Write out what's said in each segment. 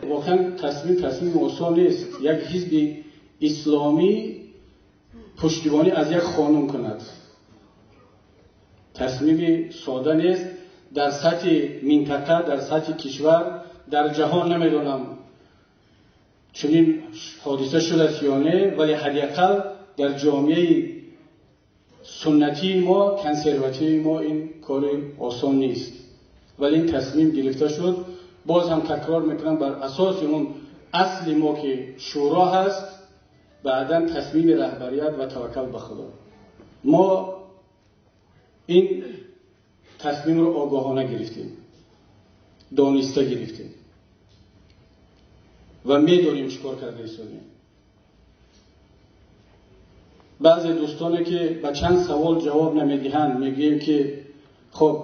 Воқеан тасмими осон нест. Як ҳизби исломӣ пуштибонӣ аз як хонум кунад. Тасмими сода нест. Дар сатҳи минтақа, дар сатҳи кишвар, дар ҷаҳон намедонам чунин ҳодиса шудааст ё не, вале ҳадди ақал дар ҷомеаи суннатии мо, консервативии мо ин кори осон нест. Вале ин тасмим гирифта шуд. Боз ҳам такрор мекунам, бар асоси он асли мо ки шӯро ҳаст, баъдан тасмими раҳбарият ва таваккал ба Худо. Мо ин тасмимро огоҳона гирифтем, дониста гирифтем ва медонем чӣ кор карда истодем. Баъзе дӯстоне ки ба чанд савол ҷавоб намедиҳанд, мегӯем ки хоб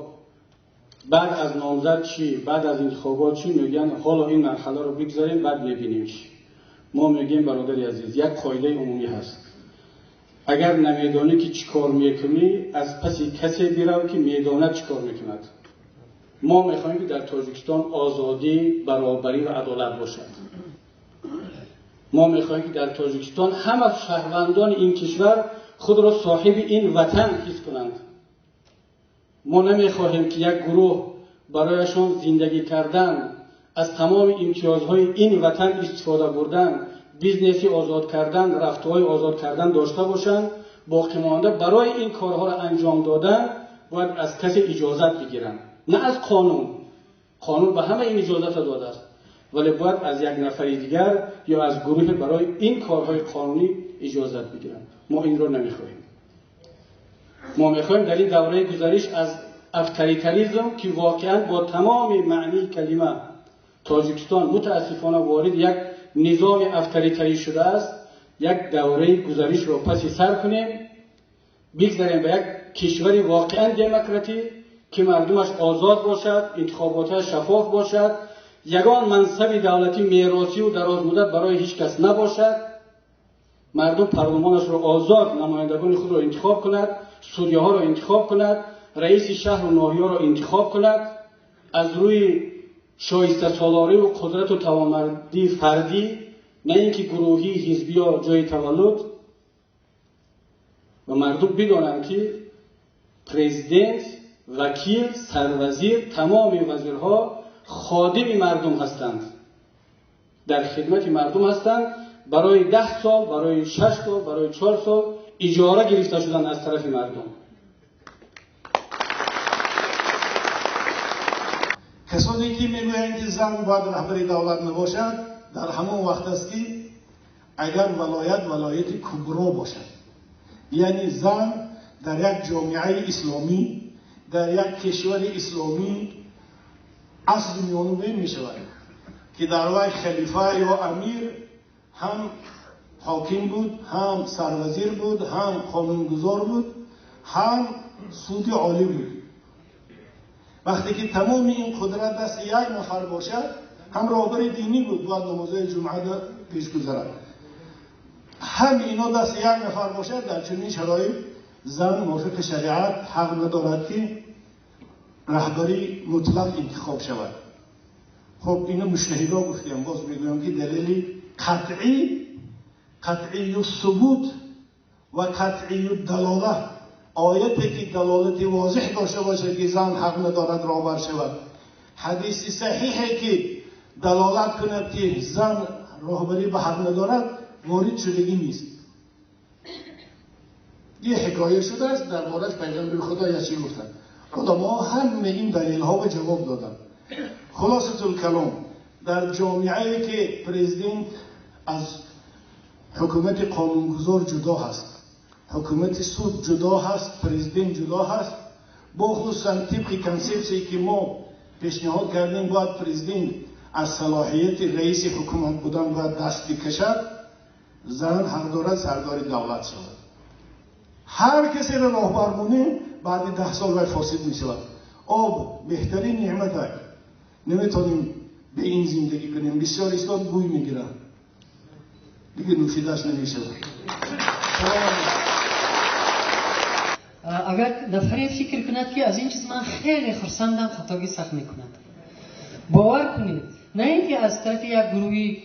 баъд аз номзад чӣ, баъд аз интихобот чӣ, мегӯянд ҳоло ин марҳаларо бигзарем, баъд мебинем чӣ. Мо мегӯем бародари азиз, як қоидаи умумӣ ҳаст. Агар намедонӣ ки чӣ кор мекунӣ, аз паси касе бирав ки медонад чӣ кор мекунад. Мо мехоҳем ки дар Тоҷикистон озодӣ, баробарӣ ва адолат бошад. Мо мехоҳем ки дар Тоҷикистон ҳама шаҳрвандони ин кишвар худро соҳиби ин ватан ҳис кунанд. Мо намехоҳем ки як гурӯҳ барояшон зиндагӣ кардан, аз тамоми имтиёзҳои ин ватан истифода бурдан, бизнеси озод кардан, рафтуҳои озод кардан дошта бошанд, боқимонда барои ин корҳоро анҷом додан бояд аз касе иҷозат бигиранд, на аз қонун. Қонун ба ҳама ин иҷозатро додааст, вале бояд аз як нафари дигар ё аз гурӯҳе барои ин корҳои қонунӣ иҷозат бигиранд. Мо инро намехоҳем. Мо мехоҳем дар ин давраи гузариш аз авторитаризм, ки воқеан бо тамоми маънии калима Тоҷикистон мутаассифона ворид як низоми авторитарӣ шудааст, як давраи гузаришро паси сар кунем, бигзарем ба як кишвари воқеан демократӣ, ки мардумаш озод бошад, интихоботаш шаффоф бошад, ягон мансаби давлатӣ меросию дарозмуддат барои ҳеҷ кас набошад, мардум парлумонашро озод, намояндагони худро интихоб кунад, судяҳоро интихоб кунад, раиси шаҳру ноҳияро интихоб кунад, аз рӯи шоистасолорию қудрату тавонмардии фардӣ, на ин ки гурӯҳӣ, ҳизбӣ ё ҷои таваллуд. Ва мардум бидонанд ки президент, вакил, сарвазир, тамоми вазирҳо ходими мардум ҳастанд, дар хидмати мардум ҳастанд. Барои 10 сол, барои 6 сол, барои 4 сол иҷора гирифта шуданд аз тарафи мардум. Касоне ки мегӯянд ки зан бояд раҳбари давлат набошад, дар ҳамон вақт аст ки агар валоят валояти кубро бошад, яъне зан дар як ҷомеаи исломӣ, дар як кишвари исломӣ асри миёна мешавад ки дар вай халифа ё амир ҳам ҳоким буд, ҳам сарвазир буд, ҳам қонунгузор буд, ҳам суди олӣ буд. Вақте ки тамоми ин қудрат дасти як нафар бошад, ҳам роҳбари динӣ буд, бояд намозҳои ҷумъа пеш гузарад, ҳам ино дасти як нафар бошад, дар чунин шароит зан мувофиқи шариат ҳақ надорад ки раҳбари мутлақ интихоб шавад. Хоб ино муҷтаҳидо гуфтем, боз мегӯям ки далели қатъӣ, қатъию субут ва қатъию далола, ояте ки далолати возеҳ дошта бошад ки зан ҳақ надорад роҳбар шавад, ҳадиси саҳиҳе ки далолат кунад ки зан роҳбарӣ ба ҳақ надорад, ворид шудагӣ нест. یه حکایه شده است در موردش پیغمبر خدا یه چی گفتن. علما همه این دلیل ها به جواب دادن. خلاصه الکلام، در جامعه که پرزیدنت از حکومت قانونگذار جدا هست، حکومت سود جدا هست، پرزیدنت جدا هست، با خصوصا طبق کنسپسی که ما پیشنهاد کردیم باید پرزیدنت از صلاحیت رئیس حکومت بودن باید دست بکشد، زن حق دارد سردار دولت شود. هر کسی را راهبر مونیم بعد 10 سال باید فاسد می شود. آب بهترین نعمت است، نمیتونیم به این زندگی کنیم. بسیار استاد بوی میگیرن دیگه، نوشیدش نمیشه. Агар нафаре фикр кунад, ки аз ин чиз ман хеле хурсандам, хатогӣ сахт мекунад. Бовар кунед, на ин ки аз тарафи як гурӯҳи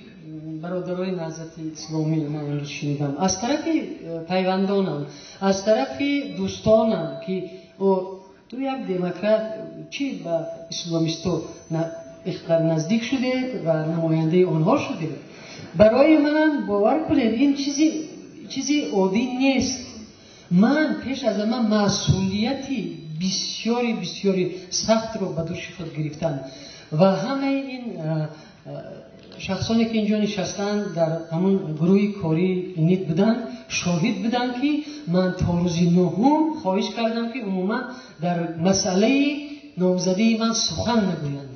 бародарои Наҳзати Исломӣ ман имрӯз шунидам, аз тарафи пайвандонам, аз тарафи дӯстонам, ки ту як демократ, чӣ ба исломисто инқадар наздик шудед ва намояндаи онҳо шудед. Барои ман, бовар кунед, ин чизи оддӣ нест. Ман пеш аз ҳама масъулияти бисёри бисёри сахтро ба дӯши худ гирифтам ва ҳамаи ин шахсоне, ки инҷо нишастанд, дар ҳамон гурӯҳи кории ИНИТ буданд, шоҳид буданд, ки ман то рӯзи нуҳум хоҳиш кардам, ки умуман дар масъалаи номзадии ман сухан нагӯянд.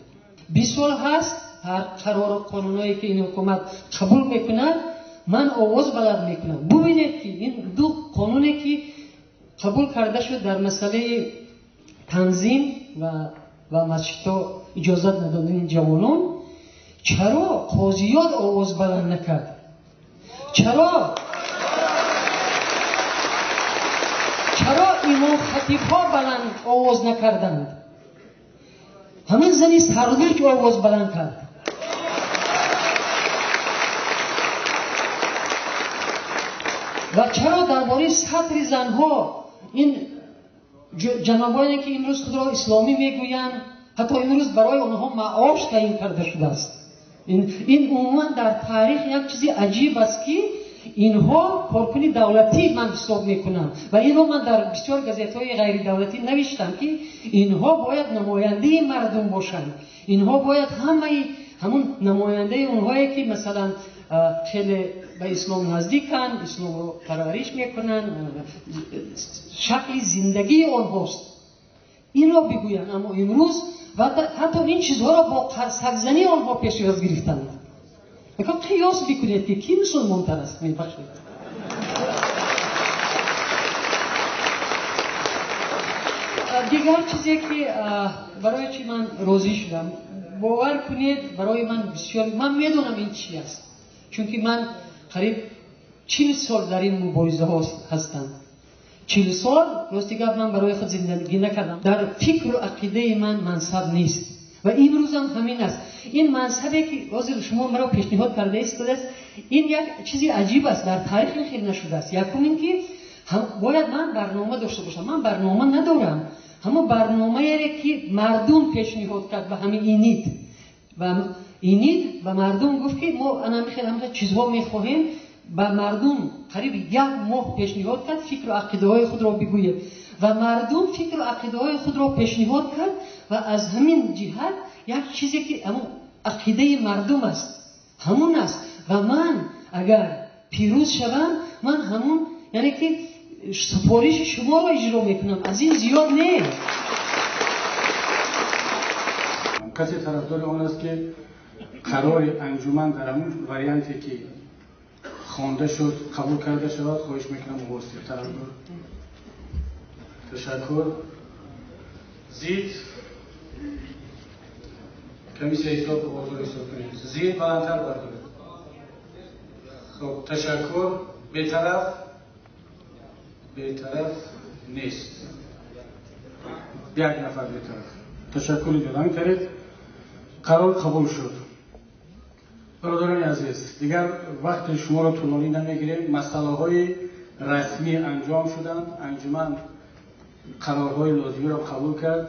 20 сол ҳаст, ҳар қарору қонунҳое, ки ин ҳукумат қабул мекунад, ман овоз баланд мекунам. Бубинед, ки ин ду қонуне, ки қабул карда шуд дар масъалаи танзим ва масҷидҳо иҷозат надодани ҷавонон, чаро қозиёт овоз баланд накард? Чаро имом хатибҳо баланд овоз накарданд? Ҳамин зани сарлуч овоз баланд кард. Ва чаро дар бораи сатри занҳо ин ҷанобоне, ки имрӯз худро исломӣ мегӯянд, ҳатто имрӯз барои онҳо маош таъин карда шудааст? Ин умуман дар таърих як чизи аҷиб аст, ки инҳо коркуни давлатӣ ман ҳисоб мекунам ва инро ман дар бисёр газетҳои ғайридавлатӣ навиштам, ки инҳо бояд намояндаи мардум бошанд, инҳо бояд ҳамаи ҳамун намояндаи онҳое, ки масалан хеле ба ислом наздиканд, исломро парвариш мекунанд, шакли зиндагии онҳост, инро бигӯянд. Аммо имрӯз ҳатто ин чизҳоро бо қарсакзании онҳо пешвоз гирифтанд. Қиёс бикунед, ки кӣ мусулмонтар аст. Мебахшед. Дигар чизе, ки барои чи ман розӣ шудам, бовар кунед, барои ман бисёр, ман медонам ин чи аст, чунки ман қариб 40 сол дар ин муборизаҳо ҳастам. 40 сол, рости гап, ман барои худ зиндагӣ накардам. Дар фикру ақидаи ман мансаб нест ва имрӯзам ҳамин аст. Ин мансабе, ки ҳозир шумо маро пешниҳод карда истодааст, ин як чизи аҷиб аст, дар таърих ин хел нашудааст. Якум ин ки бояд ман барнома дошта бошам. Ман барнома надорам. Ҳамон барномае, ки мардум пешниҳод кард ба ҳамин ИНИТ, ва ИНИТ ба мардум гуфт, ки мо анамихел ҳамихел чизҳо мехоҳем, ба мардум қариб як моҳ пешниҳод кард, фикру ақидаҳои худро бигӯед, ва мардум фикру ақидаҳои худро пешниҳод кард. Ва аз ҳамин ҷиҳат як чизе, ки ҳамон ақидаи мардум аст, ҳамон аст. Ва ман агар пирӯз шавам, ман ҳамон, яъне ки супориши шуморо иҷро мекунам, аз ин зиёд не. Касе тарафдори он аст, ки қарори анҷуман дар ҳамун варианте, ки хонда шуд, қабул карда шавад, хоҳиш мекунам овоз диҳад. Тарафдор? Ташаккур. Зид? Комиссия ҳисоб, овозро ҳисоб кунед. Зид баландтар бардоред. Хоб, ташаккур. Бетараф? Бетараф нест, як нафар бетараф. Ташаккури зиёд. Ҳамин тариқ қарор қабул шуд. Бародарони азиз, дигар вақти шуморо тӯлонӣ намегирем. Масъалаҳои расмӣ анҷом шуданд, анҷуман қарорҳои лозимиро қабул кард.